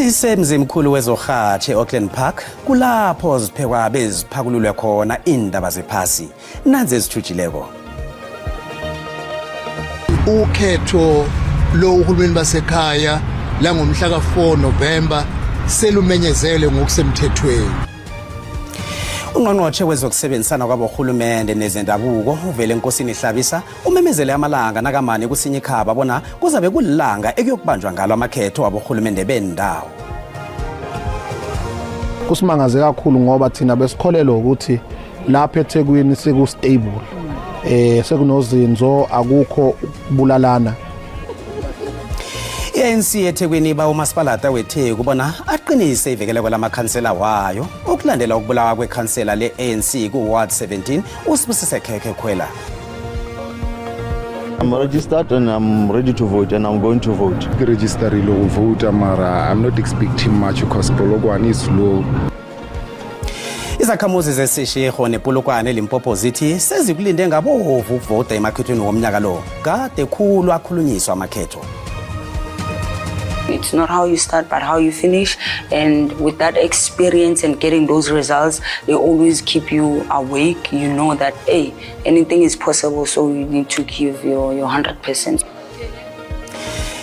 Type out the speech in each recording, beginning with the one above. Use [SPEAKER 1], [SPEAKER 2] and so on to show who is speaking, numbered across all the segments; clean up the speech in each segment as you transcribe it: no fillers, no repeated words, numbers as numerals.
[SPEAKER 1] Sisemzimkhulu wezorhatjhe e-Auckland Park, kulapho ziphekwa beziphakululwe khona iindaba zephasi. Nanzi ezithujileko.
[SPEAKER 2] Ukhetho lohulumeni basekhaya langomhla ka-4 November selumenyezelwe ngokusemthethweni.
[SPEAKER 1] Ungqongqotjhe wezokusebenzisana kwaborhulumende nezendabuko uvele enkosini Hlabisa umemezele amalanga nakamane kusinyikhaba bona kuzabe kulilanga ekuyokubanjwa ngalo amakhetho waborhulumende bendawo.
[SPEAKER 3] Kusimangaze kakhulu ngoba thina besikholelwa ukuthi lapha eThekwini siku-stable, sekunozinzo, akukho ukubulalana.
[SPEAKER 1] I-ANC eThekwini iba umasipalata weTheku bona aqinise ivikeleko lamakhansela wayo ukulandela ukubulawa kwekhansela le-ANC ku-Ward 17 uSibusise Khekhe Khwela.
[SPEAKER 4] I'm registered and I'm ready to vote and I'm going to vote.
[SPEAKER 5] Ke registerile go vote mara I'm not expecting much because Polokwane is slow.
[SPEAKER 1] Izakhamuzi zesishirho nePolokwane eLimpopo zithi sezikulinde ngabovu ukuvota emakhethweni womnyaka lo. Kade khulu akhulunyiswa amakhetho.
[SPEAKER 6] It's not how you start, but how you finish. And with that experience and getting those results, they always keep you awake. You know that, hey, anything is possible, so you need to give your 100%.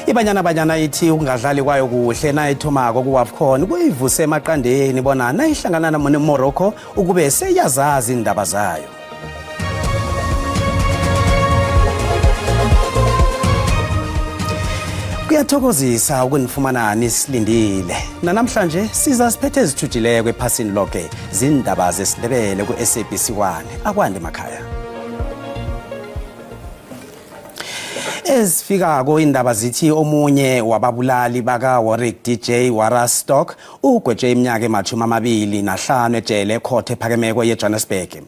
[SPEAKER 1] Ibanyana Banyana ithi ukungadlali kwayo kuhle nayithomako ku-AFCON kuyivuse emaqandeni bona nayihlangana neMorocco ukube seyazazi iindaba zayo. Kuyathokozisa ukunifumana nisilindile. Nanamhlanje siza siphethe ezithujileko ephasini loke zindaba zesiNdebele ku-SABC 1. Akwande emakhaya. Ezifikako indaba zithi omunye wababulali baka-Warwick DJ Warras Stock ugwetshwe iminyaka ema-25 ejele ekhotho ephakemeko yeJohannesburg.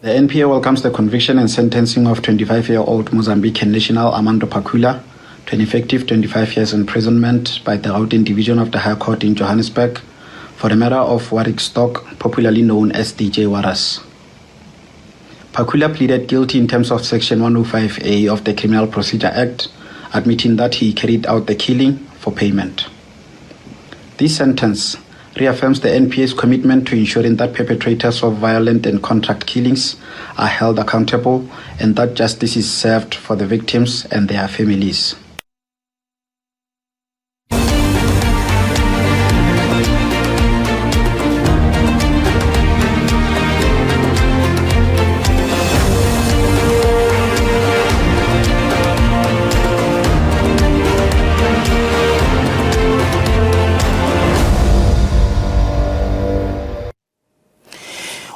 [SPEAKER 7] The NPA welcomes the conviction and sentencing of 25-year-old Mozambican national Armando Pacula to an effective 25 years imprisonment by the Gauteng Division of the High Court in Johannesburg for the murder of Warwick Stock, popularly known as DJ Warras. Pacula pleaded guilty in terms of Section 105A of the Criminal Procedure Act, admitting that he carried out the killing for payment. This sentence reaffirms the NPA's commitment to ensuring that perpetrators of violent and contract killings are held accountable and that justice is served for the victims and their families.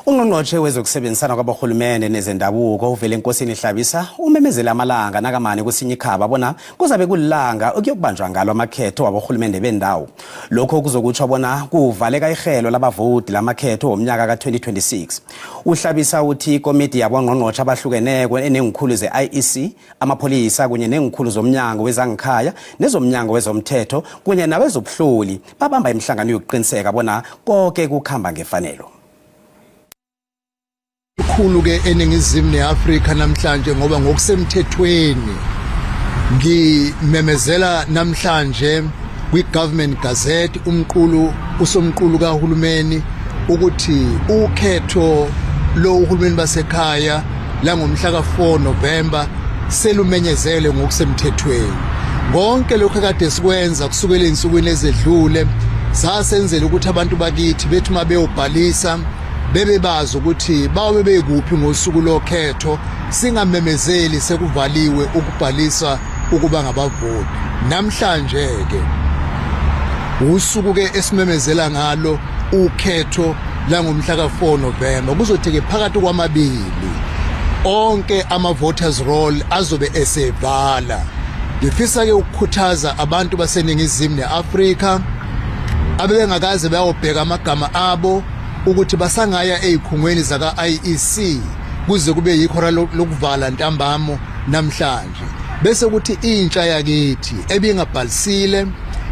[SPEAKER 1] Ungqongqotjhe wezokusebenzisana kwaborhulumende nezendabuko uvele enkosini Hlabisa umemezele amalanga nakamane kusinyikhaba bona kuzabe kulilanga okuyokubanjwa ngalo amakhetho waborhulumende bendawo. Lokho kuzokutsho bona kuvaleka irhelo labavoti lamakhetho womnyaka ka-2026. Uhlabisa uthi ikomiti yabongqongqotjhe abahlukeneko eneenkhulu ze-IEC, amapholisa kunye neenkhulu zomnyango wezangikhaya nezomnyango wezomthetho kunye nawezobuhloli babamba imihlangano yokuqiniseka bona konke kukhamba ngefanelo.
[SPEAKER 2] Khulu ke eningizimu neAfrika namhlanje ngoba ngokusemthethweni ngimemezela namhlanje kwi-Government Gazette umqulu usomqulu kahulumeni ukuthi ukhetho lo uhulumeni basekhaya langomhla ka-4 November selumenyezelwe ngokusemthethweni. Konke lokhu ekade sikwenza kusukela ezinsukwini ezedlule sasenzela ukuthi abantu bakithi bethi uma beyobhalisa bebe bazi ukuthi bawe bekuphi ngosuku lokhetho, singamemezeli sekuvaliwe ukubhalisa ukuba ngabavoti. Namhlanje ke usuku ke esimemezela ngalo ukhetho langomhla ka-4 November. Kuzothi ke phakathi kwamabili onke ama-voters roll azobe esevala. Ngifisa ke ukukhuthaza abantu baseningizimu ne-Afrika abebengakaze bayobheka amagama abo ukuthi basangaya ezikhungweni zaka-IEC kuze kube yihora lokuvala ntambamo namhlanje. Bese kuthi intsha yakithi ebingabhalisile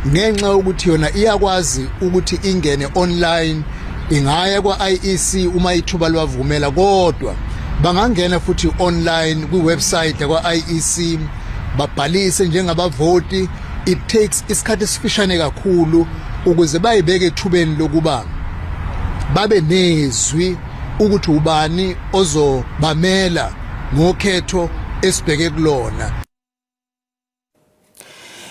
[SPEAKER 2] ngenxa yokuthi yona iyakwazi ukuthi ingene online ingaya kwa-IEC uma ithuba liwavumela, kodwa bangangena futhi online kwi-website yakwa-IEC Babhalise njengabavoti. It takes isikhathi esifishane kakhulu ukuze bayibeke ethubeni lokuba babe nezwi ukuthi ubani ozobamela ngokhetho esibheke kulona.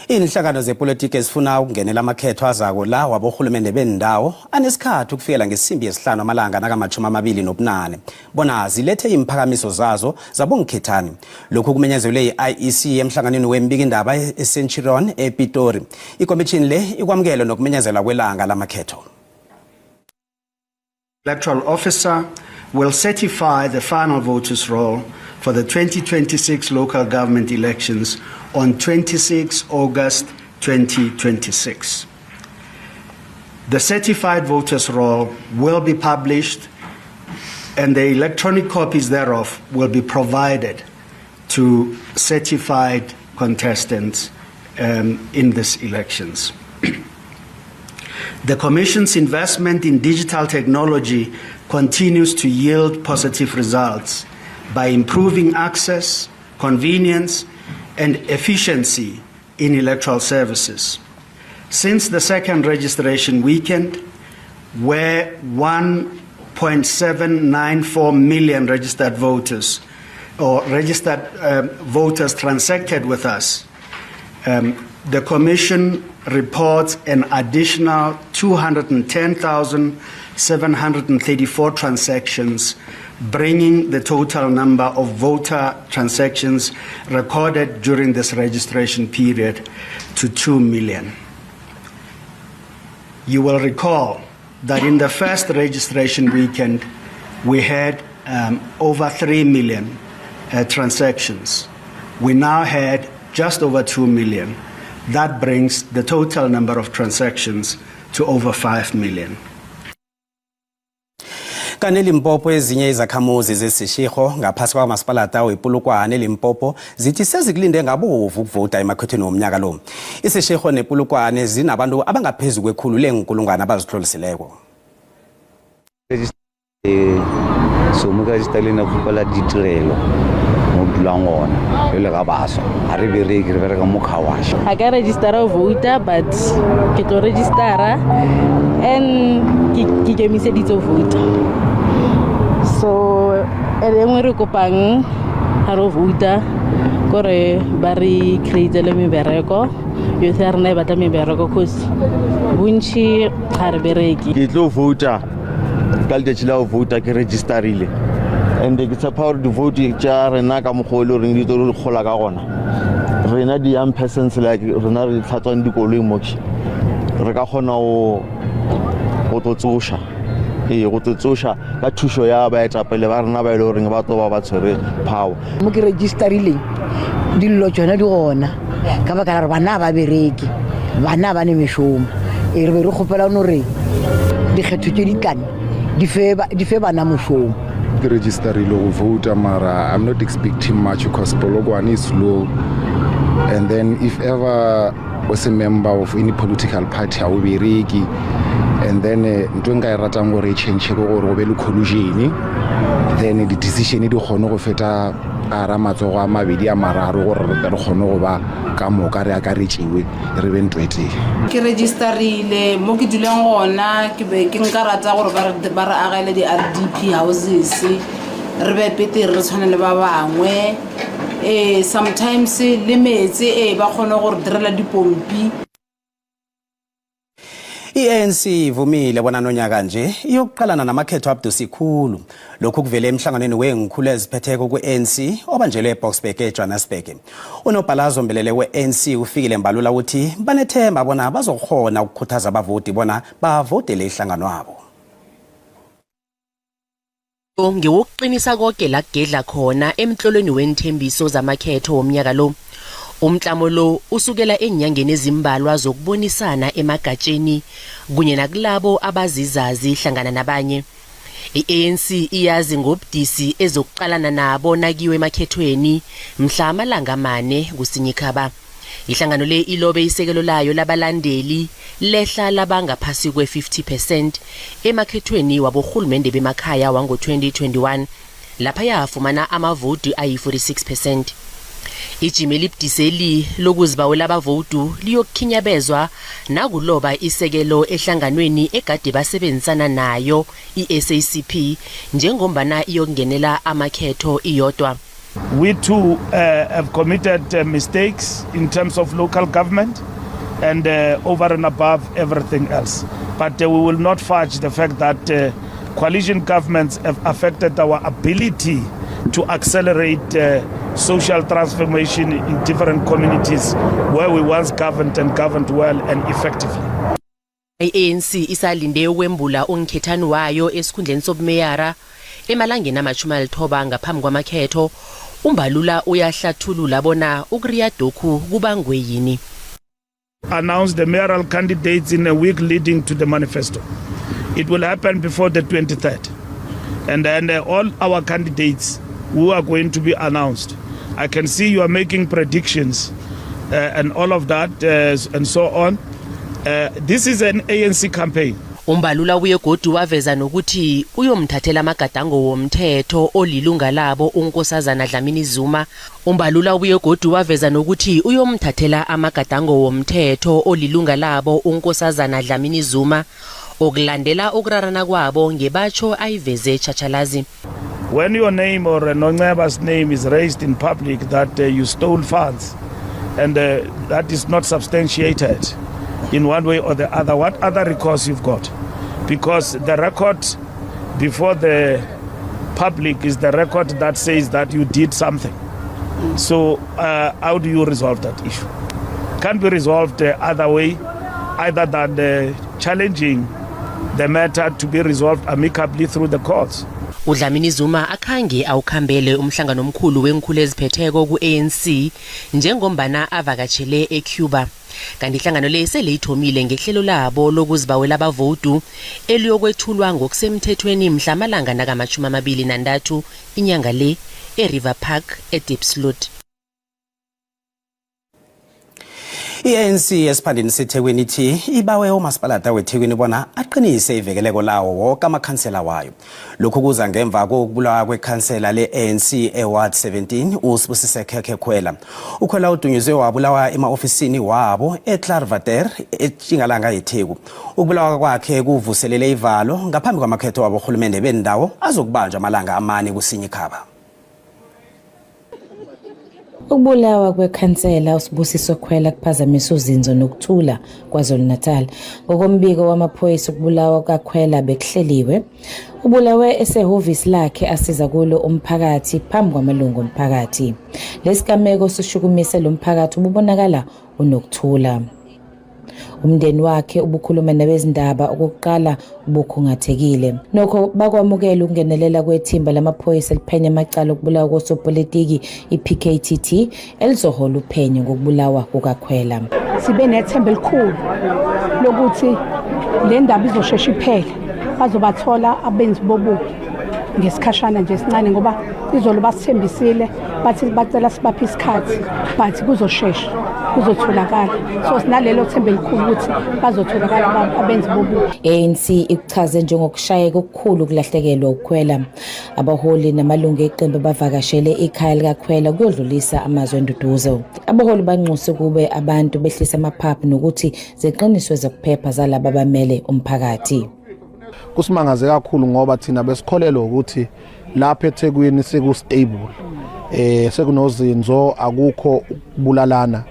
[SPEAKER 1] Iinhlangano zepolitiki ezifuna ukungenela amakhetho azako la waborhulumende bendawo anesikhathi ukufikela ngesimbi yesihlanu amalanga nakamatjhumi amabili nobunane bona zilethe iimphakamiso zazo zabongikhethani. Lokhu kumenyezelwe yi-IEC emhlanganweni wembikindaba eCenturion ePitori. Ikomitjhini le ikwamukele nokumenyezelwa kwelanga lamakhetho.
[SPEAKER 7] Electoral Officer will certify the final voters roll for the 2026 local government elections on 26 August 2026. The certified voters roll will be published and the electronic copies thereof will be provided to certified contestants in these elections. The Commission's investment in digital technology continues to yield positive results by improving access, convenience, and efficiency in electoral services. Since the second registration weekend, where 1.794 million registered voters or registered voters transacted with us, the Commission reports an additional 210,734 transactions, bringing the total number of voter transactions recorded during this registration period to 2 million. You will recall that in the first registration weekend, we had over 3 million transactions. We now had just over 2 million. That brings the total number of transactions to over 5 million.
[SPEAKER 1] Kanti eLimpopo, ezinye izakhamuzi zeSeshego ngaphasi kwamasipalata wePolokwane eLimpopo zithi sezikulinde ngabovu ukuvota emakhethweni womnyaka lo. ISeshego nePolokwane zinabantu abangaphezu kwekhulu leenkulungwane abazihlolisileko.
[SPEAKER 8] So mo ka le ne kgopela ditirelo mo dulang gona jale ga baswa ga re bereke, re bereka mo car wash.
[SPEAKER 9] Ga ka registera go vouta, but ke tlo registera and ke ikemiseditse go vouta. So and e nngwe re kopang ga re vouta kore ba re createle mebereko. Youth ya rena e batla mebereko cause bontšhi ga re bereke.
[SPEAKER 4] Ke tlo vouta ka letšatši la go vouta. Ke registerile and ke tshepa gore di-vote tša rena ka mokgwa o e le goreng di tlo re kgola ka gona. Rena di-young persons like rena re tlhatswang dikoloi moki, re ka kgona go tlo tsoša, ee, go tlo tsoša ka thušo ya baetapele ba rena ba e le goreng ba tlo ba ba tshwere power.
[SPEAKER 10] Mo ke registerileng, dillo tsona di gona ka baka la gore bana ba bereke, bana ba ne mešomo. E re be re kgopela no re dikgetho tse di tlane di fe bana mošomo.
[SPEAKER 5] Ke registerile go vote, mara I'm not expecting much because Polokwane is slow, and then if ever o se member of any political party, ha o bereke. And then ntho e nka e ratang gore e change ke gore go be le collusion, then di-decision di kgone go feta gara matsogo a mabedi a mararo, gore re tle re kgone go ba ka moka re akaretšewe, re be ntho e tee.
[SPEAKER 11] Ke registerile mo ke dulang gona. Ke be ke nka rata gore ba re agele di-RDP houses, re be petere, re tshwane le ba bangwe. Ee, sometimes le meetse, ee, ba kgone gore direla dipompi.
[SPEAKER 1] I-ANC ivumile bona nonyaka nje iyokuqalana namakhetho abudusi khulu. Lokhu kuvele emhlanganweni weenkhulu eziphetheko ku-ANC obanjelwe eBoksburg eJohannesburg. Unobhala zombelele we-ANC uFikile Mbalula uthi banethemba bona bazokhona ukukhuthaza abavoti bona bavotele ihlangano abo.
[SPEAKER 12] Ngewokuqinisa konke la kugedla khona emtlolweni weenthembiso zamakhetho womnyaka lo. Umtlamo lo usukela eenyangeni ezimbalwa zokubonisana emagatsheni kunye nakulabo abazizazi hlangana nabanye. I-ANC iyazi ngobudisi ezokuqalana nabo nakiwe emakhethweni mhla amalanga 4 kuSinyikhaba. Ihlangano le ilobe isekelo layo labalandeli lehla labangaphasi kwe-50% emakhethweni waborhulumende bemakhaya wango-2021, lapha yafumana amavoti ayi-46%. Ijima elibudiseli lokuzibawela abavowudu liyokukhinyabezwa nakuloba isekelo ehlanganweni egade basebenzisana nayo i-SACP njengombana iyokungenela amakhetho iyodwa.
[SPEAKER 13] We too have committed mistakes in terms of local government and over and above everything else. But we will not fudge the fact that coalition governments have affected our ability to accelerate social transformation in different communities where we once governed and governed well and effectively.
[SPEAKER 12] I-ANC isalinde ukwembula ungikhethani wayo esikhundleni sobumeyara emalangeni ama-90 ngaphambi kwamakhetho. UMbalula uyahlathulula bona ukuriyadokhu kubangwe yini.
[SPEAKER 13] Announce the mayoral candidates in a week leading to the manifesto. It will happen before the 23rd. And then all our candidates who are going to be announced. I can see you are making predictions and all of that and so on. This is an ANC campaign.
[SPEAKER 12] UMbalula ubuye godu waveza nokuthi uyomthathela amagadango womthetho olilunga labo uNkosazana Dlamini Zuma. UMbalula ubuye godu waveza nokuthi uyomthathela amagadango womthetho olilunga labo uNkosazana Dlamini Zuma okulandela ukurarana kwabo ngebatsho ayiveze tjhatjhalazi.
[SPEAKER 13] When your name or Nonceba's name is raised in public that you stole funds and that is not substantiated in one way or the other, what other recourse you've got? Because the record before the public is the record that says that you did something. So how do you resolve that issue? Can't be resolved the other way either than challenging the matter to be resolved amicably through the courts.
[SPEAKER 12] UDlamini Zuma akhange awukhambele umhlangano omkhulu wenkhulu eziphetheko ku-ANC njengombana avakatshele eCuba. Kanti ihlangano le sele ithomile ngehlelo labo lokuzibawela abavotu eliyokwethulwa ngokusemthethweni mhla amalanga nakama-23 inyanga le eRiver Park eDiepsloot.
[SPEAKER 1] I-ANC esiphandeni seThekwini ithi ibawe umasipalata weThekwini bona aqinise ivekeleko lawo woke amakhansela wayo. Lokhu kuza ngemva kokubulawa kwekhansela le-ANC eWard 17 uSibusise Khekhe Khwela. UKhwela udunyuzwe wabulawa ema-ofisini wabo eKlaarwater etjingalanga yeTheku. Ukubulawa kwakhe kuvuselele ivalo ngaphambi kwamakhetho waborhulumende bendawo azokubanjwa amalanga 4 kuSinyikhaba.
[SPEAKER 14] Ukubulawa kwekhansela uSibusiso Khwela kuphazamisa uzinzo nokuthula KwaZulu-Natal. Ngokombiko wamaphoyisa, ukubulawa kaKhwela bekuhleliwe. Ubulawe esehhovisi lakhe asiza kulo umphakathi phambi kwamalungu omphakathi. Lesigameko sishukumise lo mphakathi ububonakala unokuthula. Umndeni wakhe ubukhuluma nabezindaba okokuqala ubukhungathekile. Nokho bakwamukela ukungenelela kwethimba lamaphoyisa eliphenya amacala okubulawa kosopolitiki i-PKTT elizohola uphenyo ngokubulawa kukaKhwela.
[SPEAKER 15] Sibe nethemba elikhulu lokuthi le ndaba izoshesha iphele, bazobathola abenzi bobubi ngesikhashana nje esincane, ngoba izolo basithembisile, bathi bacela sibaphe isikhathi, but kuzoshesha kuzotholakala. So sinalelo themba elikhulu ukuthi bazotholakala abenzi bobubi.
[SPEAKER 14] ANC ikuchaze njengokushayeka okukhulu ukulahlekelwa uKhwela. Abaholi namalungu eqembu bavakashele ikhaya likaKhwela kuyodlulisa amazwi enduduzo. Abaholi banxuse kube abantu behlisa amaphaphu nokuthi ziqiniswe zokuphepha zalaba abamele umphakathi.
[SPEAKER 3] Kusimangaze kakhulu ngoba thina besikholelwa ukuthi lapha eThekwini seku-stable, sekunozinzo, akukho ukubulalana,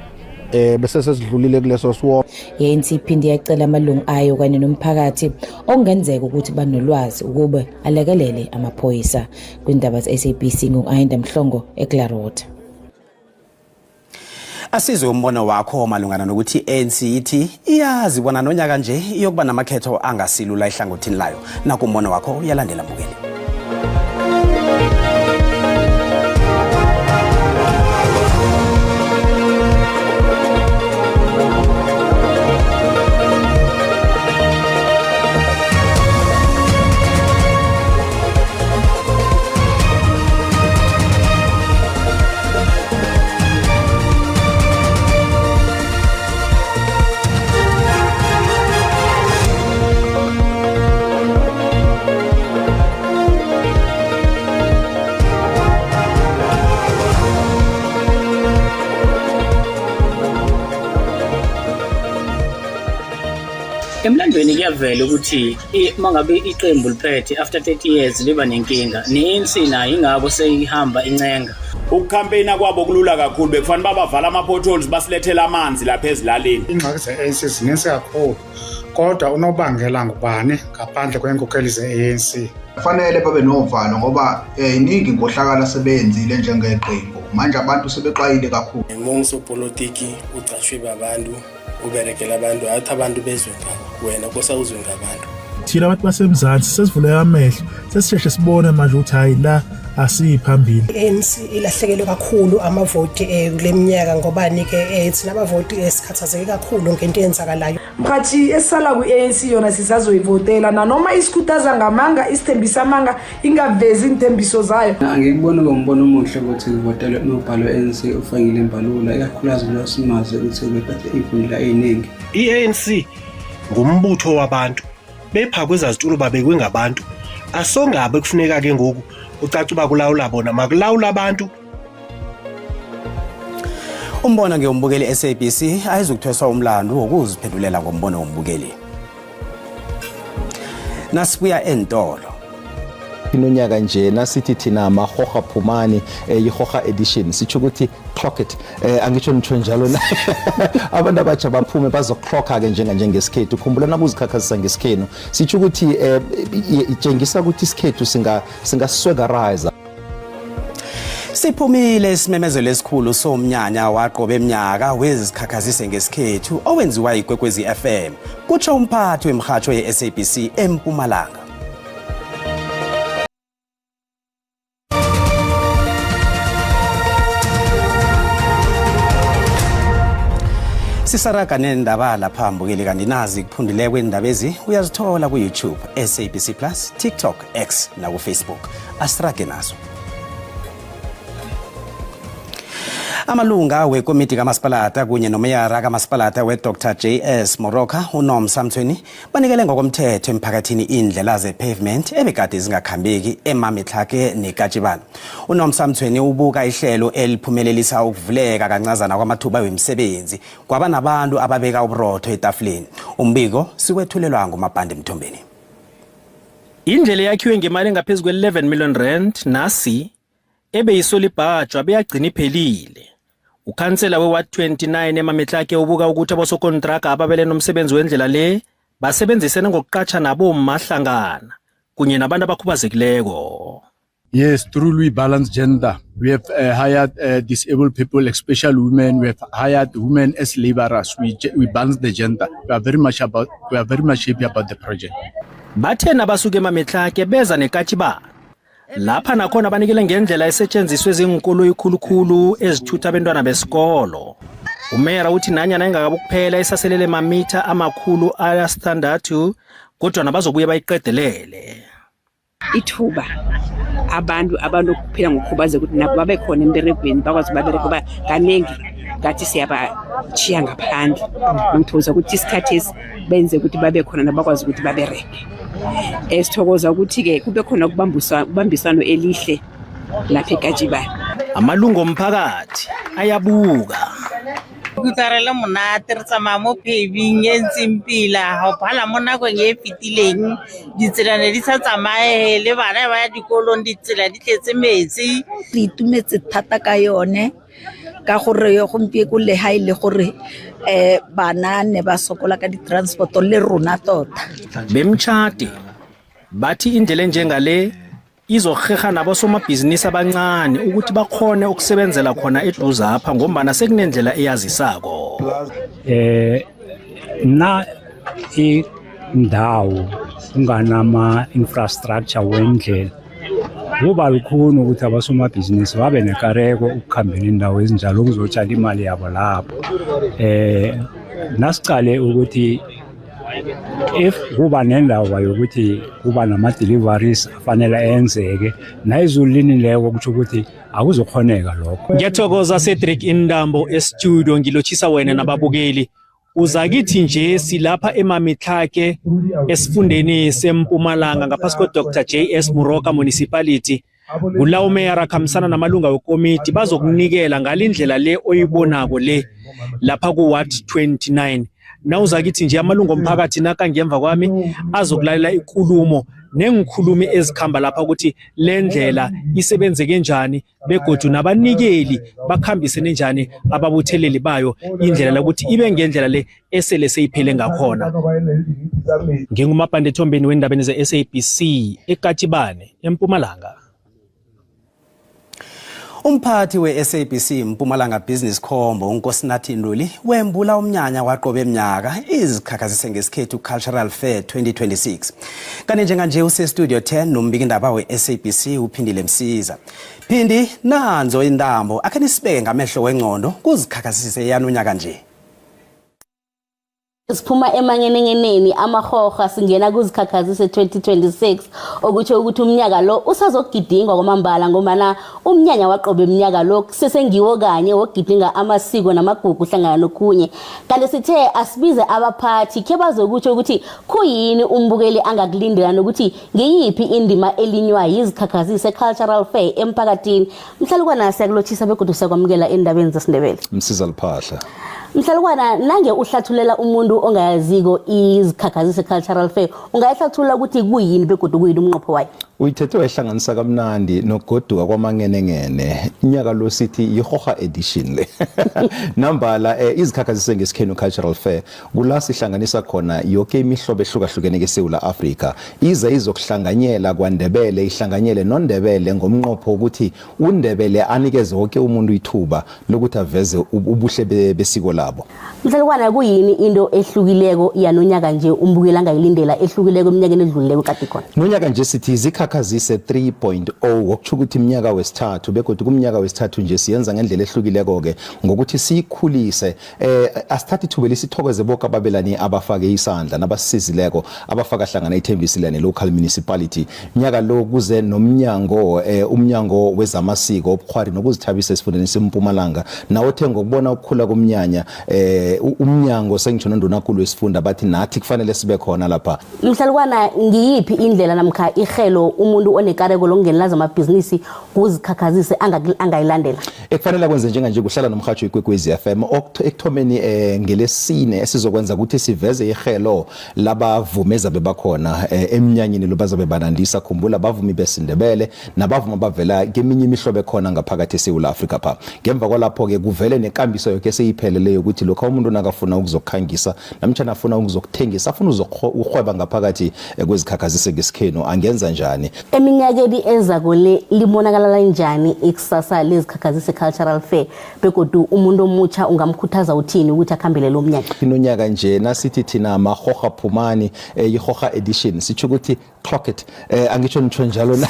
[SPEAKER 3] bese sesidlulile kuleso siwo.
[SPEAKER 14] I-ANC iphinde yacela amalungu ayo kanye nomphakathi okungenzeka ukuthi banolwazi ukube alekelele amaphoyisa. Kwindaba ze-SABC, ngu-Ayanda Mhlongo eClarwood.
[SPEAKER 1] Asizwe umbono wakho malungana nokuthi i-ANC ithi iyazi bona nonyaka nje iyokuba namakhetho angasilula ehlangothini layo. Naku umbono wakho uyalandela, mbukeli.
[SPEAKER 16] Emlandweni kuyavela ukuthi uma ngabe iqembu liphethe after 30 years liba nenkinga. Ne-ANC nayo ingakho seyihamba incenga.
[SPEAKER 17] Ukukhampeyina kwabo kulula kakhulu, bekufanele babavala ama-potholes, basilethele amanzi lapha ezilalini.
[SPEAKER 18] Iingxaki ze-ANC zininzi kakhulu, kodwa unobangela ngubani ngaphandle kweenkokheli ze-ANC?
[SPEAKER 19] Kufanele babe novalo ngoba iningi inkohlakalo asebeyenzile njengeqembu. Manje abantu sebexwayile kakhulu.
[SPEAKER 20] Mongisopolitiki ucashwe babantu, uberekela abantu, athi abantu bezwe ngabo, wena kosa uzwe ngabantu.
[SPEAKER 21] Thina abantu baseMzansi sesivuleka amehlo, sesisheshe sibone manje ukuthi hayi la asiyiphambili.
[SPEAKER 22] I-ANC ilahlekelwe kakhulu amavoti kule minyaka, ngobani-ke thina abavoti sikhathazeke kakhulu ngento eyenzakalayo.
[SPEAKER 23] Mkhathi esisala kwi-ANC yona sisazoyivotela, nanoma isikhuthaza ngamanga, isithembisa amanga, ingavezi iy'nthembiso zayo.
[SPEAKER 24] Angikuboni ngombono omuhle ukuthi kuvotelwe unobhalo we-ANC uFakile Mbalula, ikakhulukazi lo simazi ukuthi ubephethe iy'nkundla ey'ningi.
[SPEAKER 25] I-ANC ngumbutho wabantu, bepha kwezazitulo babekwe ngabantu, asongabe kufuneka ke ngoku ucaca uba kulawula bona, makulawula abantu.
[SPEAKER 1] Umbono ngeyombukeli SABC ayizukuthweswa umlandu wokuziphendulela ngombono wombukeli. Nasibuya entolo.
[SPEAKER 26] Inonyaka nje nasithi thina mahoha phumani, ihoha edition, sitsho ukuthi clock it, angitsho nitsho njalo na abantu abatsha baphume bazoclocka ke njengesikhethu. Khumbula nakuzikhakhazisa ngesikhenu, sitsho ukuthi itshengisa ukuthi isikhethu singaswegarize.
[SPEAKER 1] Siphumile isimemezelo esikhulu somnyanya waqobe eminyaka wezikhakhazise ngesikhethu owenziwa iKwekwezi FM, kutsho umphathi wemhatsho ye-SABC eMpumalanga. Sisaraga nendaba lapha mbukeli, kanti nazi kuphundileko iindaba ezi uyazithola ku-YouTube, SABC Plus, TikTok, X naku-Facebook. Asirage nazo. Amalunga wekomiti kamasipalata kunye nomeyara kamasipalata we-Dr JS Moroka uNomsa Mthweni banikele ngokomthetho emphakathini indlela ze-pavement ebekade zingakhambeki eMamitlhake neKatshibana. UNomsa Mthweni ubuka ihlelo eliphumelelisa ukuvuleka kancazana kwamathuba wemisebenzi kwaba nabantu ababeka uburotho etafuleni. Umbiko siwethulelwa nguMabhandi Mthombeni.
[SPEAKER 27] Indlela eyakhiwe ngemali engaphezu kwe-11 million rand nasi ebeyisolibhajwa beyagcina iphelile. Ukhansela we-Ward 29 eMametlake ubuka ukuthi abosokontraka ababele nomsebenzi wendlela le basebenzisene ngokuqatsha nabomma hlangana kunye nabantu abakhubazekileko.
[SPEAKER 28] Yes, truly balanced gender. We have hired disabled people, especially women. We have hired women as laborers. We balance the gender. We are very much about. We are very much happy about the project.
[SPEAKER 27] Bathe nabasuka eMametlake beza neKatshibana. Lapha nakhona banikele ngendlela esetshenziswe ziinkoloyi khulukhulu ezithutha abentwana besikolo. Umeyara uthi nanyana ingakabi kuphela isaselele mamitha 600, kodwa nabazobuye bayiqedelele.
[SPEAKER 29] Ithuba abantu abanokuphila ngokukhubazeka ukuthi nabo babe khona emberegweni, bakwazi babereke, ngoba kaningi ngathi siyabachiya ngaphandle. Ngithokoza ukuthi isikhathi esi benze ukuthi babe khona nabakwazi ukuthi babereke. Sithokoza ukuthi-ke kube khona ukubambiswano elihle lapha eKatshibana.
[SPEAKER 27] Amalungu omphakathi ayabuka.
[SPEAKER 30] Kutlwa re le monate, re tsamaya mo paving e ntseng pila, go phala mo nakong e e fetileng ditsela ne di sa tsamaege, le bana ba ya dikolong ditsela di tletse metsi.
[SPEAKER 31] Re itumetse thata ka yone ka gore gompieko le ha e le gore bana ne ba sokola ka di-transport le rona tota.
[SPEAKER 27] Bemtshati bathi indlela enjengale izoheha nabosomabhizinisi abancane ukuthi bakhone ukusebenzela khona eduze apha, ngombana sekunendlela eyazisako.
[SPEAKER 32] Na indawo kunganama infrastructure wendlela, kuba lukhuni ukuthi abasomabhizinisi babe nekareko ukukhambela indawo ezinjalo ukuzotshala imali yabo lapho. Nasicale ukuthi if kuba nendawo yokuthi kuba nama-deliveries afanele enzeke, nayizulu linileko kusho ukuthi akuzokhoneka lokho.
[SPEAKER 27] Ngiyathokoza Cedric Indambo e-studio, ngilotshisa wena nababukeli. Uza kithi nje silapha eMamitlhake esifundeni seMpumalanga ngaphasi ko-Dr JS Moroka Municipality. Kula umeyara akhambisana namalunga wekomiti bazokunikela ngalindlela le oyibonako le lapha ku-Ward 29. Nawuza kithi nje amalungu omphakathi nakangemva kwami azokulalela ikulumo nengikhulumi ezikhamba lapha ukuthi le ndlela isebenzeke njani begodu nabanikeli bakhambisene njani ababutheleli bayo indlela lokuthi ibe ngendlela le esele seyiphele ngakhona. Ngingumabhande ethombeni wendabeni ze-SABC eKatshibane eMpumalanga.
[SPEAKER 1] Umphathi we-SABC Mpumalanga Business Combo uNkosinathi Ntuli wembula umnyanya waqobe mnyaka izikhakhazise ngesikhethu Cultural Fair 2026. Kanti njenganje use-studio 10 nombikindaba we-SABC uPhindile Msiza. Phindi, nanzo intambo akhe nisibeke ngamehlo wengqondo kuzikhakhazise yanonyaka nje.
[SPEAKER 2] Siphuma emangenengeneni amahorha singena kuzikhakhazise 2026 okutjho ukuthi umnyaka lo usazokugidingwa kwamambala ngombana umnyanya waqobe mnyaka lo kusesengiwo kanye wokugidinga amasiko namagugu hlangana nokhunye. Kanti sithe asibize abaphathi khe bazokutsho ukuthi khuyini umbukeli angakulindela nokuthi ngiyiphi indima elinywa yizikhakhazise cultural fair emphakathini. Mhlalukwana, siyakulotshisa begodu siyakwamukela endabeni zesiNdebele.
[SPEAKER 26] Msiza Liphahla.
[SPEAKER 2] Mhlalukwana, nange uhlathulela umuntu ongayaziko izikhakhazise cultural fair, ungayihlathulula ukuthi kuyini begodu kuyini umnqopho wayo?
[SPEAKER 26] Uyithethe wayihlanganisa kamnandi nokugoduka kwamangenengene. Inyaka lo sithi yihoha edition le. Nambala izikhakhazise ngesikhenu cultural fair kula sihlanganisa khona yoke imihlobo ehlukahlukene keSewula Afrika. Ize izokuhlanganyela kwaNdebele, ihlanganyele noNdebele ngomnqopho wokuthi uNdebele anikeze woke umuntu ithuba lokuthi aveze ubuhle besiko labo.
[SPEAKER 2] Mhlalukwana, kuyini into ehlukileko yanonyaka nje umbukeli angayilindela ehlukileko eminyakeni edlulileko kade khona?
[SPEAKER 26] Nonyaka nje sithi zikhakhazise 3.0, okutjho ukuthi iminyaka wesithathu, begodu kumnyaka wesithathu nje siyenza ngendlela ehlukileko-ke ngokuthi siyikhulise. Asithathe ithuba lisithokoze boke ababelani abafake isandla nabasisizileko, abafaka hlangana iThembisile ne-local municipality. Nyaka lo kuze nomnyango umnyango wezamasiko, ubukhwari nokuzithabisa esifundeni seMpumalanga, nawo othe ngokubona ukukhula komnyanya umnyango sengitsho nondunakulu wesifunda bathi nathi kufanele sibe khona lapha.
[SPEAKER 2] Mhlalukwana, ngiyiphi indlela namkha ihelo umuntu onekareko lokungenela zamabhizinisi kuzikhakhazise angayilandela?
[SPEAKER 26] Ekufanele akwenze njenganje kuhlala nomhatsho iKwekwezi FM ekuthomeni ngelesine esizokwenza ukuthi siveze ihelo labavumi ezabe bakhona emnyanyeni lo bazabe banandisa. Khumbula abavumi besiNdebele nabavumi abavela keminye imihlobo ekhona ngaphakathi eSewula Afrika pha. Ngemva kwalapho-ke kuvele nekambiso yoke eseyiphelele yokuthi lokho umuntu nakafuna ukuzokukhangisa namtjhana afuna ukuzokuthengisa, afuna ukurhweba ngaphakathi kwezikhakhazise ngesikhenu, angenza njani.
[SPEAKER 2] Eminyakeni ezako le libonakala njani ikusasa lezikhakhazise cultural fair, begodu umuntu omutsha ungamkhuthaza uthini ukuthi akhambele lo mnyaka?
[SPEAKER 26] Inonyaka nje nasithi thina mahoha phumani, ihoha edition, sitsho ukuthi clock it, angitsho nitsho njalo na?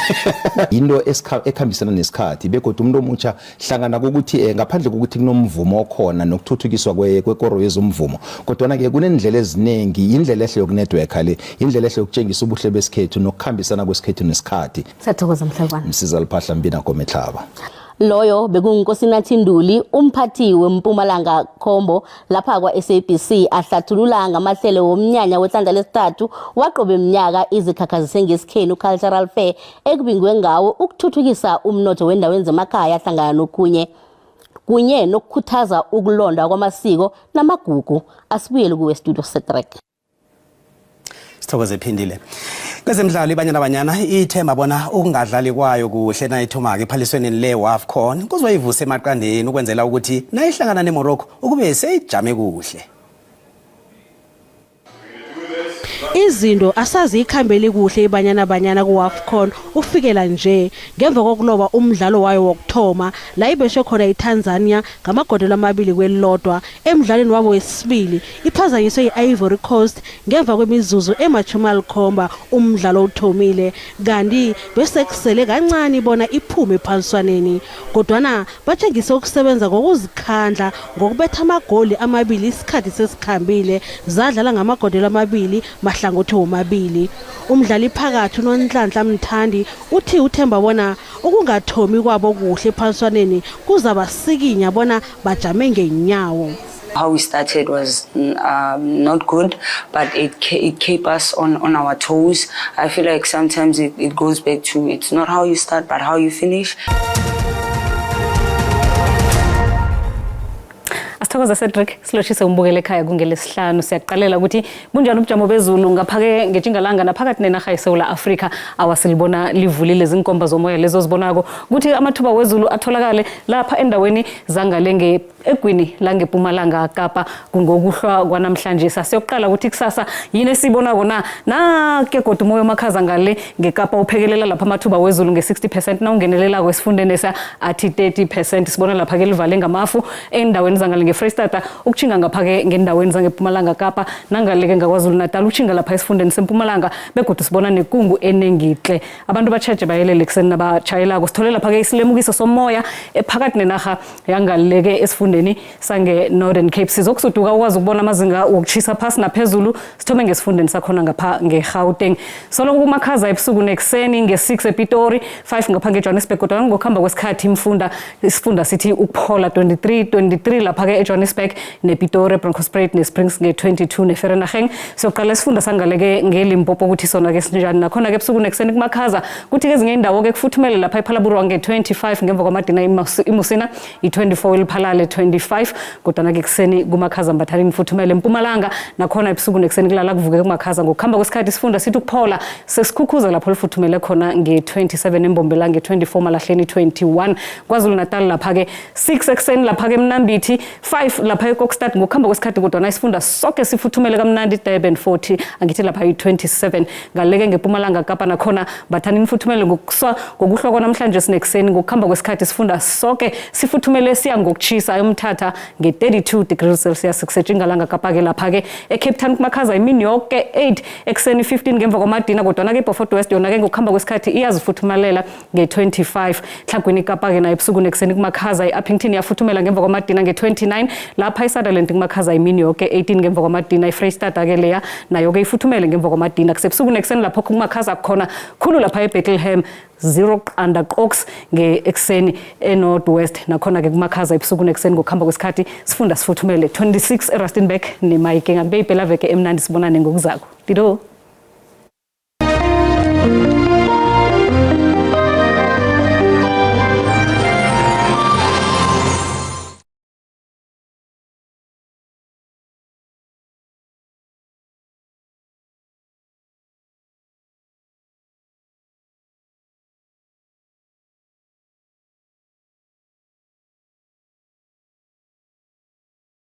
[SPEAKER 26] Into ekhambisana nesikhathi, begodu umuntu omutsha hlangana kokuthi ngaphandle kokuthi kunomvumo okhona nokuthuthukiswa kwekoro yezomvumo, kodwana-ke kunendlela eziningi. Indlela ehle yokunetworka le, indlela ehle yokutshengisa ubuhle besikhethu nokukhambisana kwesikhethu nesikhathi.
[SPEAKER 2] Siyathokoza, mhlalukwana.
[SPEAKER 26] Msiza Liphahla, Mbina Gomehlaba.
[SPEAKER 2] Loyo bekunguNkosinathi Ntuli, umphathi weMpumalanga Khombo lapha kwa-SABC, ahlathulula ngamahlelo womnyanya wehlandla lesithathu waqobe mnyaka izikhakhazise ngesikhenu Cultural Fair, ekubingwe ngawo ukuthuthukisa umnotho wendaweni zemakhaya hlangana nokhunye, kunye nokukhuthaza ukulondwa kwamasiko namagugu. Asibuyele kuwe studio setrek.
[SPEAKER 1] Sithokoze, Phindile. Kwezemidlalo, iBanyana Banyana ithemba bona ukungadlali kwayo kuhle nayithoma-ke ephalisweni le-WAFCON kuzoyivusa emaqandeni ukwenzela ukuthi nayihlangana neMorocco ukube seyijame kuhle.
[SPEAKER 4] Izinto asaziyikhambeli kuhle iBanyana Banyana ku-WAFCON ufikela nje, ngemva kokuloba umdlalo wayo wokuthoma la ibeshe khona iTanzania ngamagodelo 2-1. Emdlalweni wabo wesibili iphazanyiswe i-Ivory Coast ngemva kwemizuzu ema-70 umdlalo uthomile, kanti besekusele kancani bona iphume ephaliswaneni, kodwana batjengise ukusebenza ngokuzikhandla ngokubetha amagoli amabili isikhathi sesikhambile, zadlala ngamagodelo amabili mahlangothi womabili. Umdlali phakathi uNonhlanhla Mthandi uthi uthemba bona ukungathomi kwabo kuhle ephaliswaneni kuzabasikinya bona bajame ngenyawo.
[SPEAKER 5] How we started was not good, but it kept us on our toes. I feel like sometimes it goes back to it's not how you start, but how you finish.
[SPEAKER 3] Thokoza Cedric, silotshise umbukele ekhaya kungelesihlanu. Siyaqalela ukuthi bunjani ubujamo bezulu ngaphake ngetjingalanga naphakathi nenarha yeSewula Afrika. Awasilibona livulile zinkomba zomoya lezo zibonako ukuthi amathuba wezulu atholakale lapha endaweni zangale egwini langePumalanga Kapa kungokuhlwa kwanamhlanje. Sasiyokuqala ukuthi kusasa yini esiyibonako na nake godu umoya omakhaza ngale ngeKapa uphekelela lapha amathuba wezulu nge-60 percent, nawungenelelako esifundeni esa athi 30 percent. Sibona lapha ke livale ngamafu endaweni zangale ngeFreyistata ukutshinga ngapha-ke ngendaweni zangePumalanga Kapa nangale-ke ngaKwaZulu Natal ukutshinga lapha esifundeni seMpumalanga, begodu sibona nekungu enengihle. Abantu batjheje bayelele ekuseni nabatjhayelako. Sithole lapha-ke isilemukiso somoya ephakathi nenarha yangaleke esifundeni sange-Northern Cape. Sizokusuduka ukwazi ukubona amazinga wokutshisa phasi naphezulu. Sithome ngesifundeni sakhona ngapha nge-Gauteng. Soloko kumakhaza ebusuku nekuseni nge-6 ePitori, 5 ngapha ngeJohannesburg, kodwa ngokuhamba kwesikhathi imfunda isifunda sithi ukuphola 23 23 lapha-ke eJohannesburg nePitori, eBronkhorstspruit neSprings nge-22 neVereeniging. Siyoqala isifunda sangaleke ngeLimpopo ukuthi sona-ke sinjani nakhona-ke ebusuku nekuseni kumakhaza, kuthi-ke ezinye indawo-ke kufuthumele lapha ePhalaborwa nge-25 ngemva kwamadina, iMusina i-24, iLiphalale 25, kodwana-ke kuseni kumakhaza mbathani nifuthumele. Mpumalanga nakhona ebusuku nekuseni kulala kuvuke kumakhaza, ngokuhamba kwesikhathi isifunda sithi ukuphola sesikhukhuza lapho lifuthumele khona nge-27, eMbombela nge-24, Malahleni 21. KwaZulu Natal lapha-ke 6 ekuseni lapha-ke eMnambithi, 5 lapha eKokstad, ngokuhamba kwesikhathi kodwana isifunda soke sifuthumele kamnandi. Durban 40, angithi lapha i-27. Ngaleke ngePumalanga Kapa nakhona bathani nifuthumele ngokuswa ngokuhlwa kwanamhlanje sinekuseni, ngokuhamba kwesikhathi isifunda soke sifuthumele siya ngokutshisa, eMthatha nge-32 degrees Celsius. Kusetjingalanga Kapa-ke lapha-ke eCape Town kumakhaza imini yoke, 8 ekuseni, 15 ngemva kwamadina, kodwana-ke iBeaufort West yona-ke ngokuhamba kwesikhathi iyazifuthumalela nge-25. Tlhagwini Kapa-ke nayo ebusuku nekuseni kumakhaza, i-Upington iyafuthumela ngemva kwamadina nge-29. Lapha iSutherland kumakhaza imini yoke, 18 ngemva kwamadina. IFreyistata-ke leya nayo-ke ifuthumele ngemva kwamadina. Kusebusuku nekuseni lapho kumakhaza khona khulu lapha eBethlehem, 0 qanda qox nge-ekuseni. E-North West nakhona-ke kumakhaza ebusuku nekuseni, ngokuhamba kwesikhathi sifunda sifuthumele, 26 eRustenburg neMahikeng. Akube ipelaveke emnandi, sibonane ngokuzako. Dido.